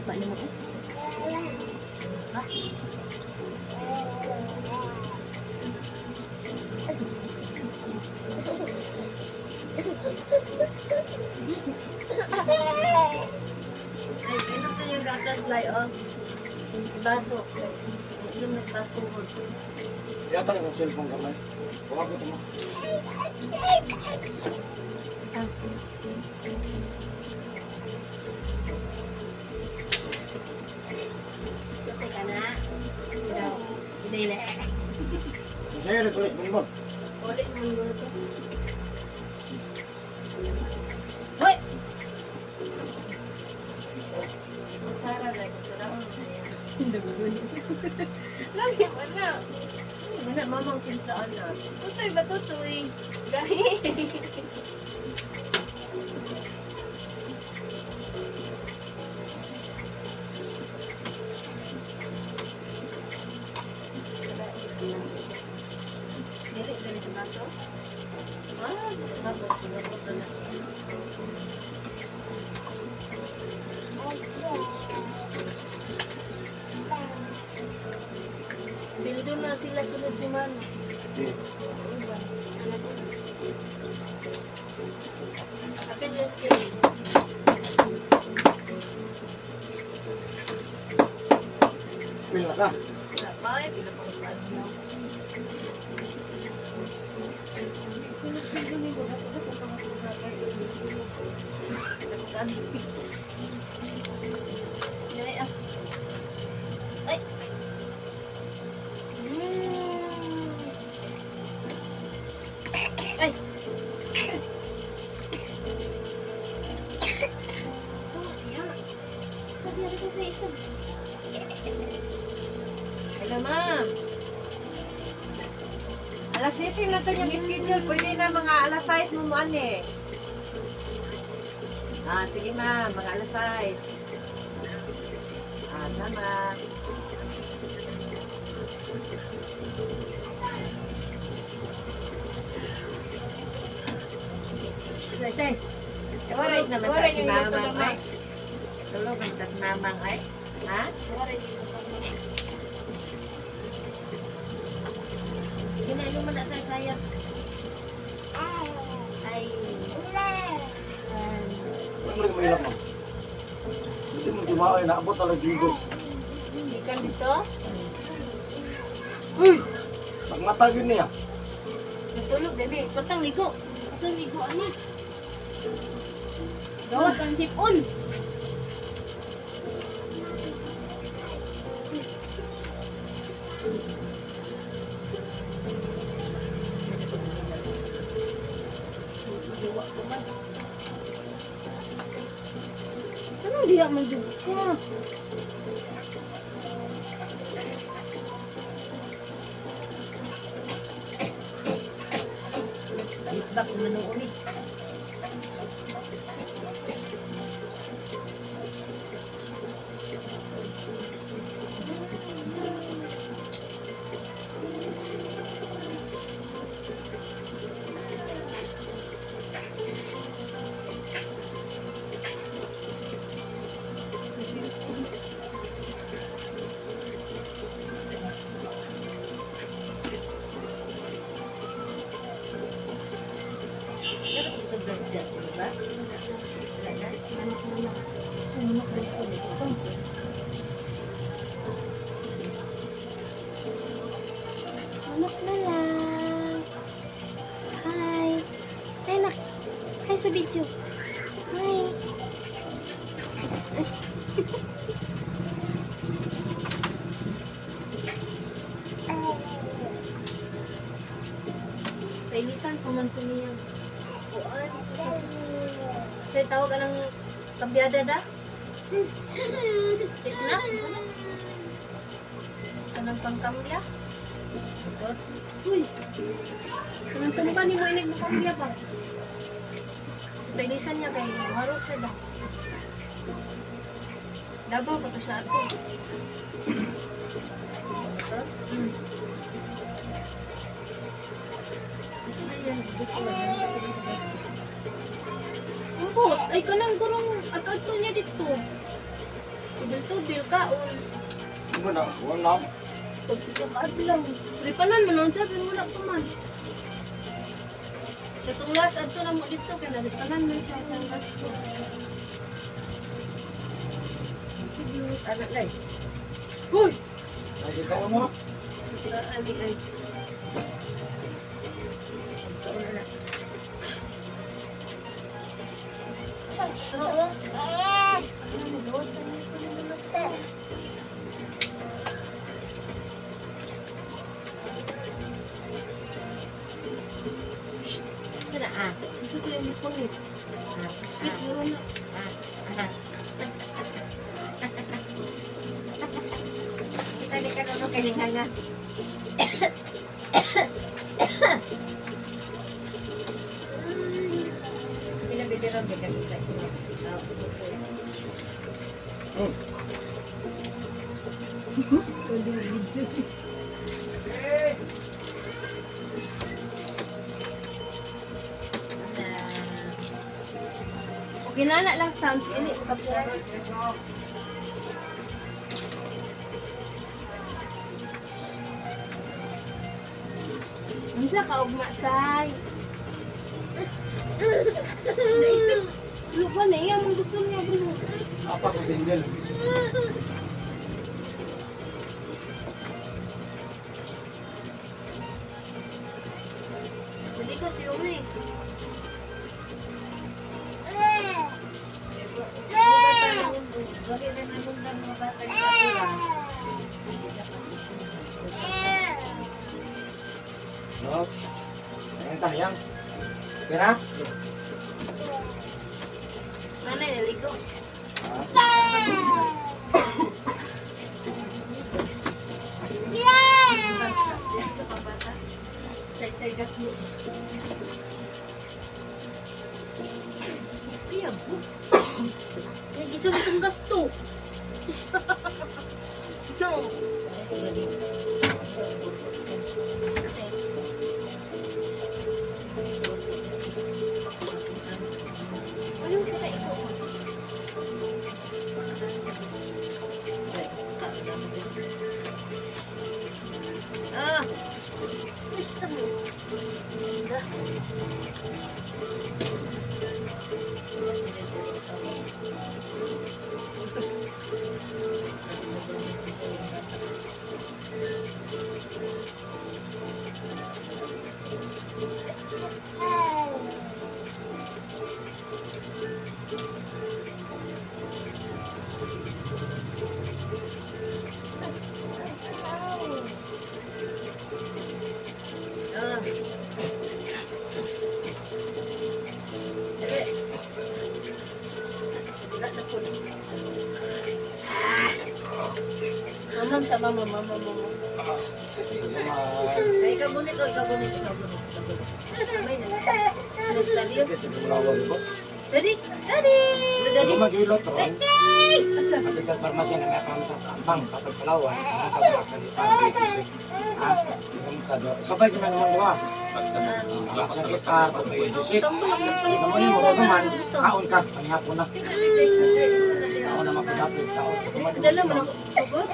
Sapa na mo. Ha? Ay, inom to yung gatas lai oh. Baso. Inom na baso. Yata yung cellphone kamay. Huwag ko mo. Ah. Tutay ka na. Daw. Hindi na. Sa'yo, rin bonbon. Ulit mo gulo to. Hoy! Sara dahil ko na. Lagi mo na. Wala, mamang kintaan na. Tutoy ba tutoy? Gahi. Dili, dili sa baso. Ah, tapos, tapos na. Sildo na sila sunod si Mano. Di. Apil na sila. Pil na ka. Wala pa eh, pinapakapag na. Sunod sildo ni Wala ko kung Dali ah. Ay! Ay! Oh, yeah. Sabi, sabi, sabi, sabi. Hello, ma'am. Alas 7 na to yung schedule. Pwede na mga alas 6 mo muan eh. Ah, sige ma'am, mga alas 6. Ah, tama. Say, say. Tulog naman ta Waray si yung luto mamang naman. ay. Tulog naman ta si mamang ay. Ha? Waray yung luto naman. Ginainom man na sa saya. Ay. Ano mo rin mo? Hindi mo timaoy, naabot talaga gigos. Ikan dito. Uy! Pagmata yun niya. Natulog dali. Patang ligo. Asa ligo ani? Gawas ang hipon. Duwa ko man. Anong diha man jud ka? Bak sa manuon eh. Pero kung sobrang isda sila ba? Wala na? Manok na lang. Sumunok rin ko dito. Manok na lang. Hi. Hi, nak. Hi sa video. Hi. Pailisan ko man ko niya. Kuan. Sa tawag anang kambyada da? Straight na. Kanang pangkambya. Uy. Kanang tumba ni mo inig mo kambya pa. Pailisan niya kay haros siya da. Dabaw pa to siya ato. Ambot, ay kanang gurong at-ato niya dito. Tubil-tubil kaon. Hindi na, wala. Pagpito ka adlaw. Ripanan man nun siya, pero wala pa man. Sa tunglas, adto na mo dito, kaya naripanan man siya sa gasto. Anak na eh. Huy! Ay, ikaw mo. Ali ay. Oo. Ano, gawas na niya ito ng mga. Sana ah. Ito ko yung kulit. Ah, Wait, yun na. ah, ah. Kita ni ka no kay nga. Pinabidiro ba ka sa imo? Pwede video. Okay na na lang sounds ini makapura. Unsa ka ugma say? Lupa na iya mong gusto niya bro. Apa sa single? Hindi ko siyo eh. Bakit na nagundang mga bata ni Kapura? Dos. Ayan tayo. Pera? Nanay naligo. Ah, Sa pabata. Say-say gatlo. Kaya po. Kaya gisa mo itong gasto. No. Ayun, kita ikaw. Ah, Gusto mo. Ah. Dali. Wala na po. Mamam sa mama, mama, mama. Ay, ikaw gunit, oh, ikaw gunit, ikaw gunit, ikaw gunit. May na. Mas dali. Dali! Dali! Hindi mag-ilot ron. Asa? Sabi ka farmasi na may kami sa Tambang, tapos Palawan, nakatulak sa Lipan, BTC. Ha? Sabay ka man naman diba? Alak sa Lipan, tapos BTC. Saan ko lang nagpalit Naman niya? yung mga naman, kaon ka, panihapon na. Kaon na makadapit, kaon. Dala mo na ako. Tugot?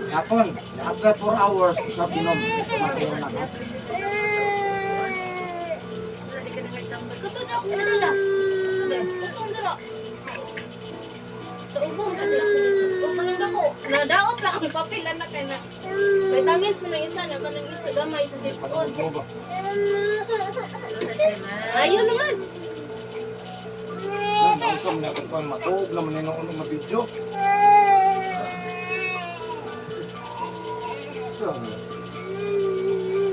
Hapon, after 4 hours, usap inom. Matayo na. Wala, di ka na nagtambal. Kuto na ako nalala. Kutong dara. Sa ubong dala. O manang ako. Nadaot lang ang papel anak kay na. Vitamins mo na isa na kanang isa gamay sa sipon. Ano ba? Wala siya, ma. Ayun naman. Ang usap na kung paano matuog naman na noon ng video. So,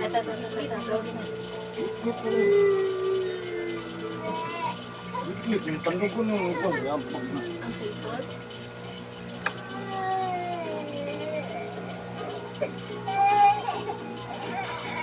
At, at, at, at, at, at. ikit ko rin. Ikit, yung tandog ko nung ito. Ang sipon.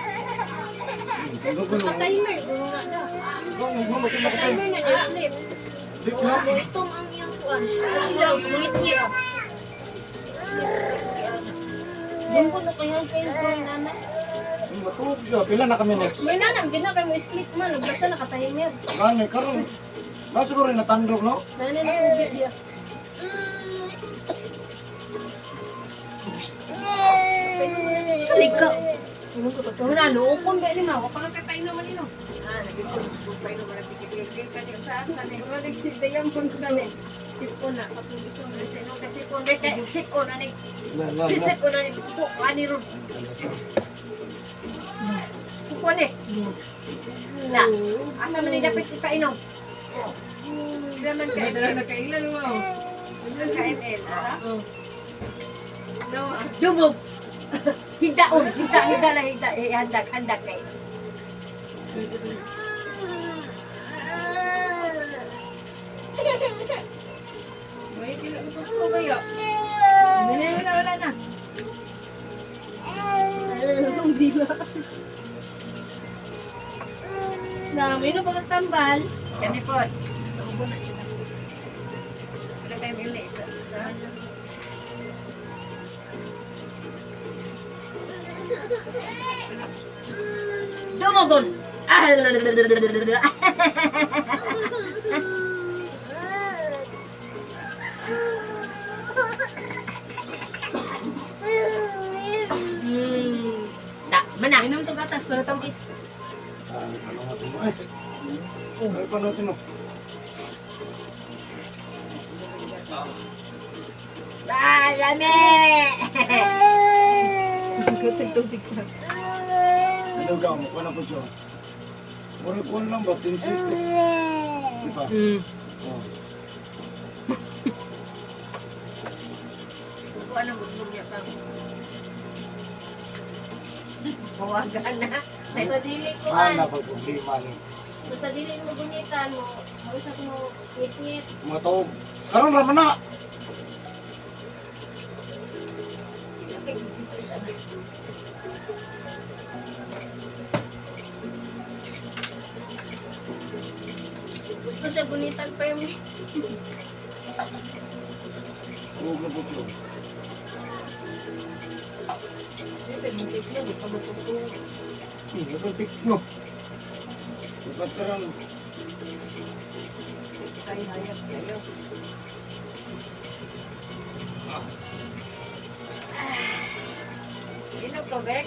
Yung tandog ko nung... Naka-timer. Guro na na. Naka-timer na niya sleep. Di ko na. Itom ang iyang kuan. Ang mungit-ngit. Bungko na kaya kayo kuan nana. Matuog siya. Pila na kami next. May nana, gina kay mo sleep man, basta naka-timer. Gani, karon. Ba siguro natandog, no? Nana na kubit diya. Salig ka. Wala, luokon ba ni ma? Wa pa ka kainom man ino. Ah, nagisog ko pa ino mga tikik-tikik kani sa sa ni. Wala nagsidayang pun sa ni. Sipon na katubison. Kasi no kasi kung kay sipon ani. Na, na, na. Sipon ani sipon ani ron. Sipon ni. Na. Asa man ni dapat ipainom? Pila man ka Dala ml? na kailan mo. Pila ka ml? Asa? Oh. No, ah. Dumog. Hidaon, hida, hida lang, hida, eh, handak, handak kay. May kilo ko kayo. Wala, wala, wala na. Hindi ba? Na, may nang tambal. Kani po. Naubo na siya. Pila ka ml na isa, isa. Dumogon. Ah, Da, mana. Inom to gatas para tamis. Ah, ano nga ito mo? Ay, ay, panutin mo. Ah, lami. Tubig ka. Ano ka mo? Kuha na po siya. Mura kuha lang ba? Tinsit. Di ba? Oh. Kuha ng bugbog niya pang. Bawagan na. Sa dili ko Mahal an. na pag problema ni. Sa dili mo gunitan mo. Mausak mo ngit-ngit. Mga tao. Karon raman na. Gusto siya gunitan pa yung Huwag na po siya. Nagpipik no. Dapat karon. Ay, hayop kayo. Inom tubig?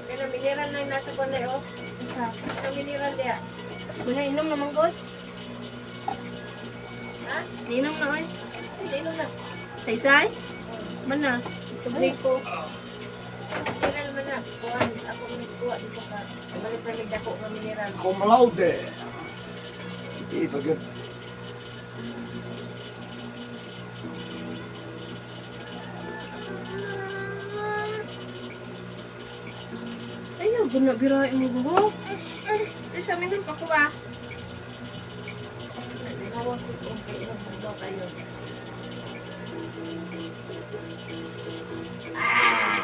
Kaya mineral na yung nasa kunay, oh. Ano mineral niya? Wala, inom naman ko. Ha? Inom naman. Hindi, inom na. Saysay? Mana? Tubig ko. Mineral man na. Kuha, ako kuha dito ka. Balik na may dako nga mineral. Cum laude. Sige, pagod. Ayaw, guna birahin mo buhok. Ay, sa amin pa ko ba? Hawak si kung kay inom daw kayo. Ah!